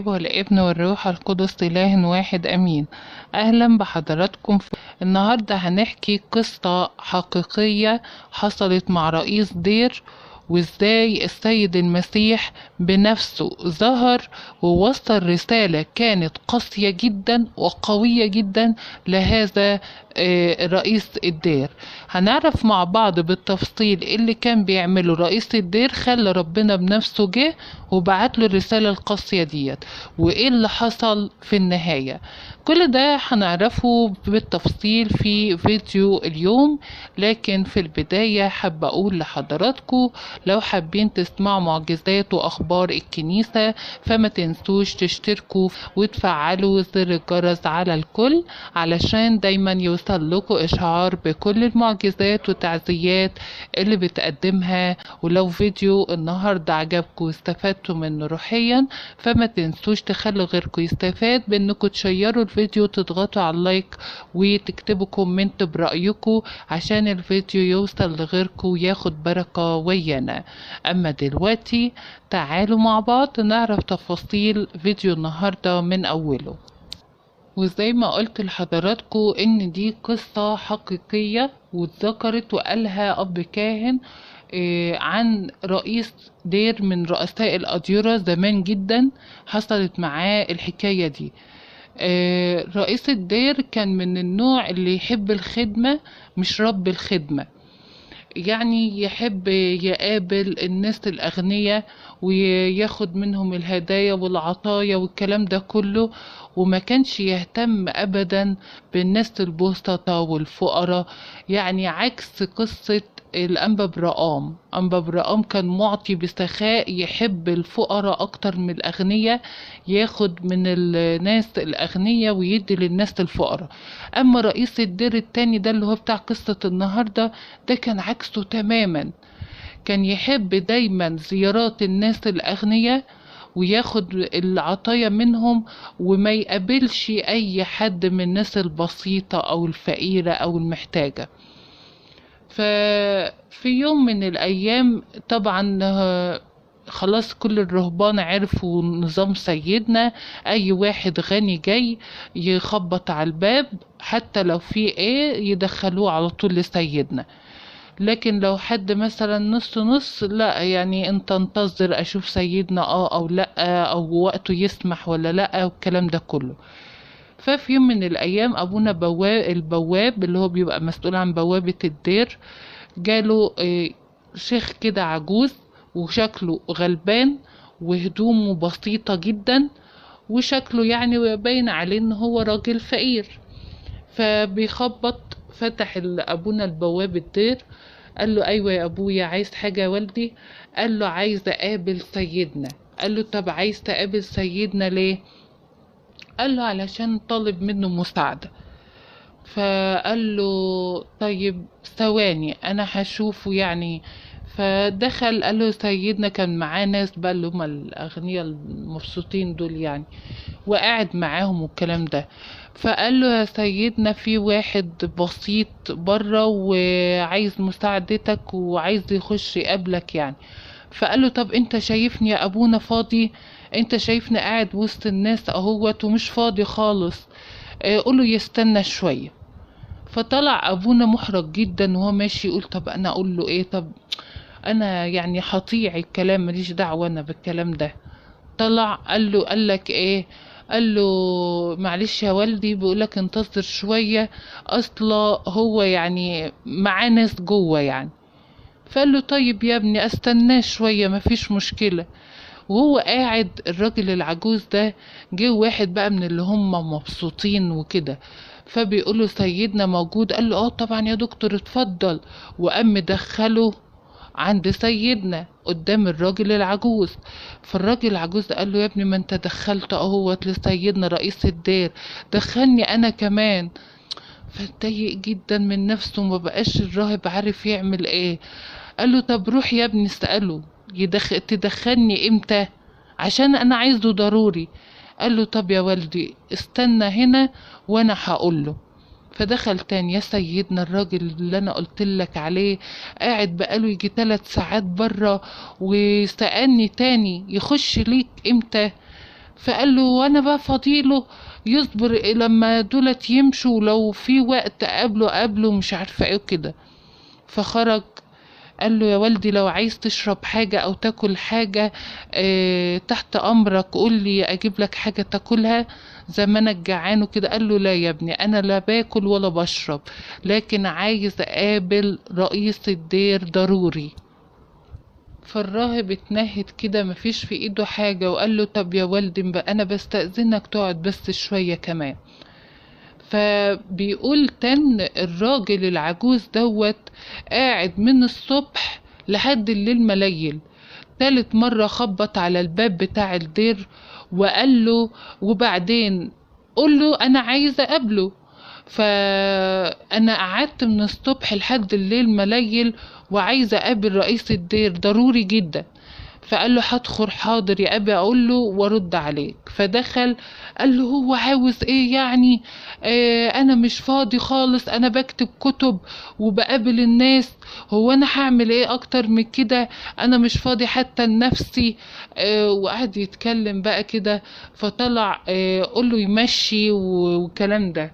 الآب والابن والروح القدس إله واحد أمين. أهلا بحضراتكم. النهاردة هنحكي قصة حقيقية حصلت مع رئيس دير، وازاي السيد المسيح بنفسه ظهر ووصل رسالة كانت قاسية جدا وقوية جدا لهذا رئيس الدير. هنعرف مع بعض بالتفصيل اللي كان بيعمله رئيس الدير خلى ربنا بنفسه جه وبعت له الرسالة القاسية ديت، وايه اللي حصل في النهاية. كل ده هنعرفه بالتفصيل في فيديو اليوم، لكن في البداية حابة اقول لحضراتكم لو حابين تسمعوا معجزات واخبار الكنيسة فما تنسوش تشتركوا وتفعلوا زر الجرس على الكل علشان دايما يوصل لكم اشعار بكل المعجزات والتعزيات اللي بتقدمها. ولو فيديو النهاردة عجبكم واستفدتوا منه روحيا فما تنسوش تخلوا غيركم يستفاد بانكم تشيروا الفيديو وتضغطوا على ال like وتكتبوا comment برأيكم عشان الفيديو يوصل لغيركم وياخد بركة ويانا. اما دلوقتي تعالوا مع بعض نعرف تفاصيل فيديو النهاردة من اوله. وزي ما قلت لحضراتكم ان دي قصة حقيقية واتذكرت وقالها اب كاهن عن رئيس دير من رؤساء الأديرة زمان جدا حصلت معاه الحكاية دي. رئيس الدير كان من النوع اللي يحب الخدمة مش رب الخدمة، يعني يحب يقابل الناس الأغنياء وياخد منهم الهدايا والعطايا والكلام ده كله، وما كانش يهتم أبدا بالناس البسطة والفقراء، يعني عكس قصة الأنبا برقام. أنبا برقام كان معطي بسخاء، يحب الفقراء أكتر من الأغنياء، ياخد من الناس الأغنياء ويدي للناس الفقراء. أما رئيس الدير التاني ده اللي هو بتاع قصة النهاردة ده كان عكسه تماما، كان يحب دايما زيارات الناس الأغنياء وياخد العطايا منهم وما يقابلش أي حد من الناس البسيطة أو الفقيرة أو المحتاجة. ففي يوم من الأيام طبعا خلاص كل الرهبان عرفوا نظام سيدنا، أي واحد غني جاي يخبط على الباب حتى لو في إيه يدخلوه على طول لسيدنا، لكن لو حد مثلا نص نص لا، يعني انت انتظر اشوف سيدنا او لا، او وقته يسمح ولا لا والكلام ده كله. ففي يوم من الايام ابونا البواب اللي هو بيبقى مسؤول عن بوابة الدير جاله شيخ كده عجوز وشكله غلبان وهدومه بسيطة جدا وشكله يعني باين عليه ان هو راجل فقير. فبيخبط، فتح ابونا البواب الدير، قال له ايوه يا ابويا عايز حاجة يا والدي؟ قال له عايز اقابل سيدنا. قال له طب عايز تقابل سيدنا ليه؟ قال له علشان طالب منه مساعدة. فقال له طيب ثواني انا هشوفه يعني. فدخل قال له سيدنا كان معاه ناس بقى اللي هم الاغنياء المبسوطين دول يعني، وقاعد معاهم والكلام ده. فقال له يا سيدنا في واحد بسيط بره وعايز مساعدتك وعايز يخش يقابلك يعني. فقال له طب انت شايفني يا ابونا فاضي؟ انت شايفني قاعد وسط الناس اهوت ومش فاضي خالص، قوله يستنى شوية. فطلع ابونا محرج جدا وهو ماشي يقول طب انا اقول له ايه؟ طب انا يعني هطيع الكلام، ماليش دعوة انا بالكلام ده. طلع قال له قال لك ايه؟ قال له معلش يا والدي بيقولك انتظر شوية، اصلا هو يعني معاه ناس جوه يعني. فقال له طيب يا ابني استناه شوية مفيش مشكلة. وهو قاعد الراجل العجوز ده جه واحد بقى من اللي هم مبسوطين وكده، فبيقوله سيدنا موجود؟ قال له اه طبعا يا دكتور اتفضل. وقام مدخله عند سيدنا قدام الراجل العجوز. فالراجل العجوز قال له يا ابني ما انت دخلت اهوت لسيدنا رئيس الدير، دخلني انا كمان. فاتضايق جدا من نفسه وما بقاش الراهب عارف يعمل ايه. قال له طب روح يا ابني اسأله تدخلني امتى عشان انا عايزه ضروري. قال له طب يا والدي استنى هنا وانا هقول له. فدخل تاني، يا سيدنا الراجل اللي انا قلت لك عليه قاعد بقاله يجي 3 ساعات بره وسألني تاني يخش ليك امتى؟ فقال له وانا بقى فضيله يصبر لما دولت يمشوا، لو في وقت قابله قابله مش عارفة ايه كده. فخرج قال له يا والدي لو عايز تشرب حاجة او تاكل حاجة تحت امرك، قول لي اجيب لك حاجة تاكلها زمانك جعان وكده. قال له لا يا ابني، انا لا باكل ولا بشرب، لكن عايز اقابل رئيس الدير ضروري. فالراهب اتنهد كده مفيش في ايده حاجة، وقال له طب يا والدي بقى انا بستأذنك تقعد بس شوية كمان. فبيقول تن الراجل العجوز دوت قاعد من الصبح لحد الليل مليل. تالت مرة خبط على الباب بتاع الدير وقال له وبعدين قول له انا عايز اقابله، فانا قعدت من الصبح لحد الليل مليل وعايزه اقابل رئيس الدير ضروري جدا. فقال له هدخل حاضر يا ابي اقول له وارد عليك. فدخل قال له هو عاوز ايه يعني؟ انا مش فاضي خالص، انا بكتب كتب وبقابل الناس، هو انا هعمل ايه اكتر من كده؟ انا مش فاضي حتى لنفسي. وقعد يتكلم بقى كده. فطلع قول له يمشي والكلام ده.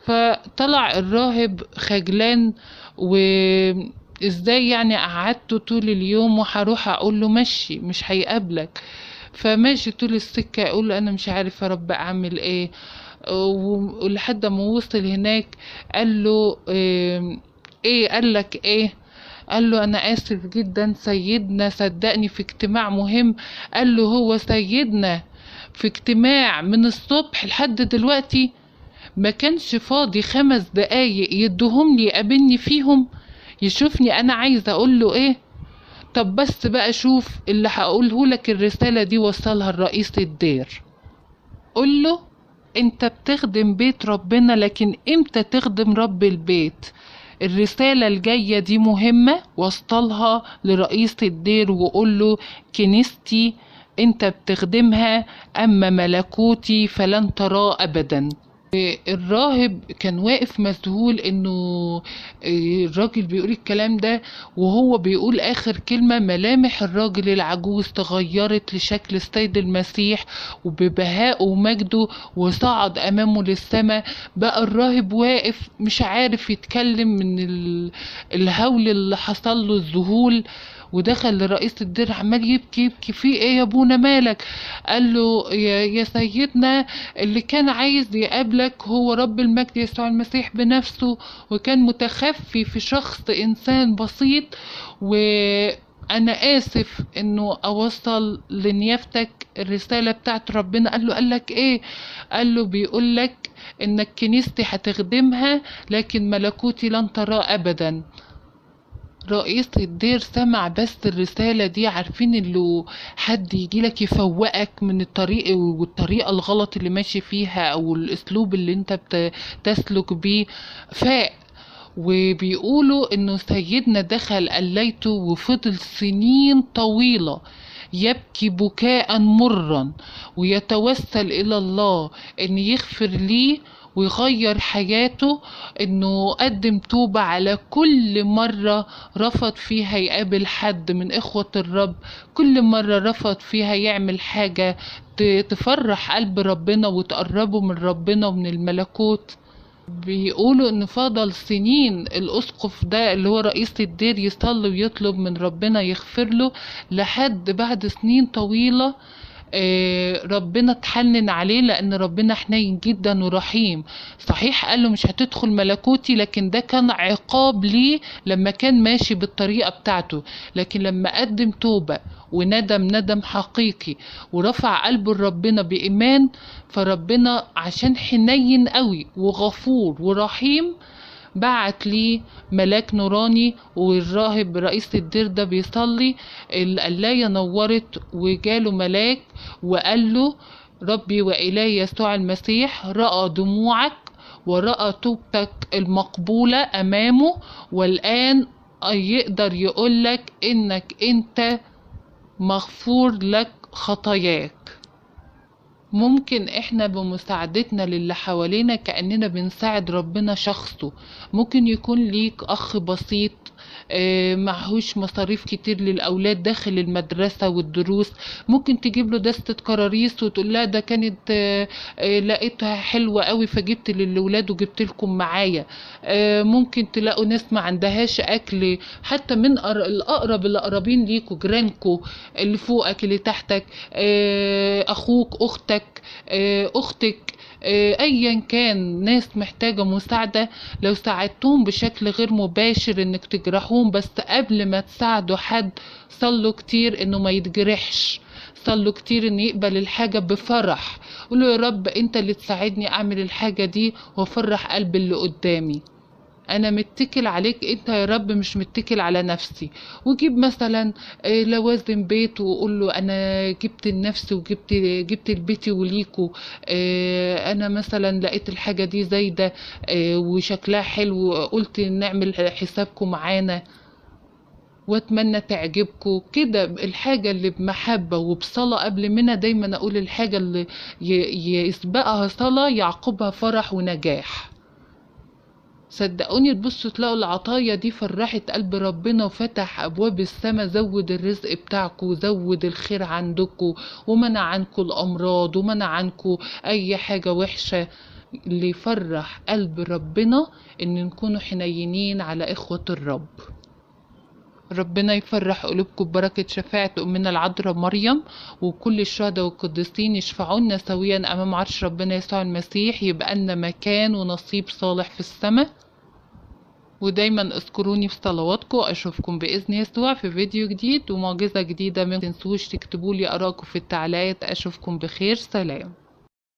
فطلع الراهب خجلان، وازاي يعني قعدته طول اليوم وهروح اقول له مشي مش هيقابلك. فماشي طول السكة يقول له انا مش عارف يا رب اعمل ايه. ولحد ما وصل هناك قال له ايه قال لك ايه؟ قال له انا اسف جدا سيدنا، صدقني في اجتماع مهم. قال له هو سيدنا في اجتماع من الصبح لحد دلوقتي ما كانش فاضي 5 دقايق يدوهم لي يقابلني فيهم يشوفني انا عايزه اقول له ايه؟ طب بس بقى شوف اللي هقوله لك، الرساله دي وصلها الرئيس الدير. قول له انت بتخدم بيت ربنا، لكن امتى تخدم رب البيت؟ الرسالة الجاية دي مهمة، وصلها لرئيس الدير وقول له كنيستي انت بتخدمها، اما ملكوتي فلن تراه ابدا. الراهب كان واقف مذهول انه الراجل بيقول الكلام ده، وهو بيقول اخر كلمة ملامح الراجل العجوز تغيرت لشكل السيد المسيح وببهائه ومجده، وصعد امامه للسماء. بقى الراهب واقف مش عارف يتكلم من الهول اللي حصل له، الذهول. ودخل لرئيس الدير عمال يبكي يبكي، في ايه يا ابونا مالك؟ قال له يا سيدنا اللي كان عايز يقابلك هو رب المجد يسوع المسيح بنفسه، وكان متخفي في شخص انسان بسيط، وانا اسف انه اوصل لنيافتك الرسالة بتاعت ربنا. قال له قال لك ايه؟ قال له بيقول لك انك كنيستي هتخدمها لكن ملكوتي لن تراه ابدا. رئيس الدير سمع بس الرسالة دي، عارفين اللي حد يجيلك يفوقك من الطريق والطريقة الغلط اللي ماشي فيها او الاسلوب اللي انت بتسلك بيه، فاق. وبيقولوا انه سيدنا دخل قليته وفضل سنين طويلة يبكي بكاء مرا ويتوسل الى الله ان يغفر ليه ويغير حياته، انه قدم توبة على كل مرة رفض فيها يقابل حد من اخوة الرب، كل مرة رفض فيها يعمل حاجة تفرح قلب ربنا وتقربه من ربنا ومن الملكوت. بيقولوا انه فضل سنين الاسقف ده اللي هو رئيس الدير يصلي ويطلب من ربنا يغفر له، لحد بعد سنين طويلة ربنا اتحنن عليه، لان ربنا حنين جدا ورحيم. صحيح قال له مش هتدخل ملكوتي، لكن ده كان عقاب ليه لما كان ماشي بالطريقة بتاعته، لكن لما قدم توبة وندم ندم حقيقي ورفع قلبه لربنا بإيمان، فربنا عشان حنين قوي وغفور ورحيم بعت ليه ملاك نوراني، والراهب رئيس الدير ده بيصلي القلاية نورت وجاله ملاك وقال له ربي وإلهي يسوع المسيح رأى دموعك ورأى توبتك المقبولة أمامه، والآن يقدر يقولك إنك أنت مغفور لك خطاياك. ممكن احنا بمساعدتنا للي حوالينا كأننا بنساعد ربنا شخصه. ممكن يكون ليك اخ بسيط معهوش مصاريف كتير للأولاد داخل المدرسة والدروس، ممكن تجيب له دستة كراريس وتقول لها ده كانت لقيتها حلوة قوي فجبت للولاد وجبت لكم معايا. ممكن تلاقوا ناس ما عندهاش أكل، حتى من الأقرب الأقربين ليكوا، جيرانكوا اللي فوقك اللي تحتك، أخوك أختك، أختك، ايا كان، ناس محتاجة مساعدة. لو ساعدتهم بشكل غير مباشر انك تجرحوهم، بس قبل ما تساعدوا حد صلوا كتير انه ما يتجرحش، صلوا كتير ان يقبل الحاجة بفرح. قولوا يا رب انت اللي تساعدني اعمل الحاجة دي وافرح قلب اللي قدامي، انا متكل عليك انت يا رب، مش متكل على نفسي. وجيب مثلا لوازم بيت وقول له انا جبت لنفسي وجبت جبت لبيتي وليكو، انا مثلا لقيت الحاجة دي زايدة وشكلها حلو، قلت نعمل حسابكم معانا واتمنى تعجبكم كده. الحاجة اللي بمحبة وبصلاة قبل منها، دايما اقول الحاجة اللي يسبقها صلاة يعقبها فرح ونجاح. صدقوني تبصوا تلاقوا العطايا دي فرحت قلب ربنا وفتح ابواب السماء، زود الرزق بتاعكم وزود الخير عندكم ومنع عنكم الامراض ومنع عنكم اي حاجة وحشة. اللي يفرح قلب ربنا ان نكونوا حنينين على اخوة الرب. ربنا يفرح قلوبكم ببركة شفاعة أمنا العذراء مريم وكل الشهداء والقديسين، يشفعونا سويا أمام عرش ربنا يسوع المسيح، يبقى لنا مكان ونصيب صالح في السماء. ودايما اذكروني في صلواتكم. اشوفكم باذن يسوع في فيديو جديد ومعجزة جديدة. ما تنسوش تكتبوا لي ارائكم في التعليقات. اشوفكم بخير، سلام.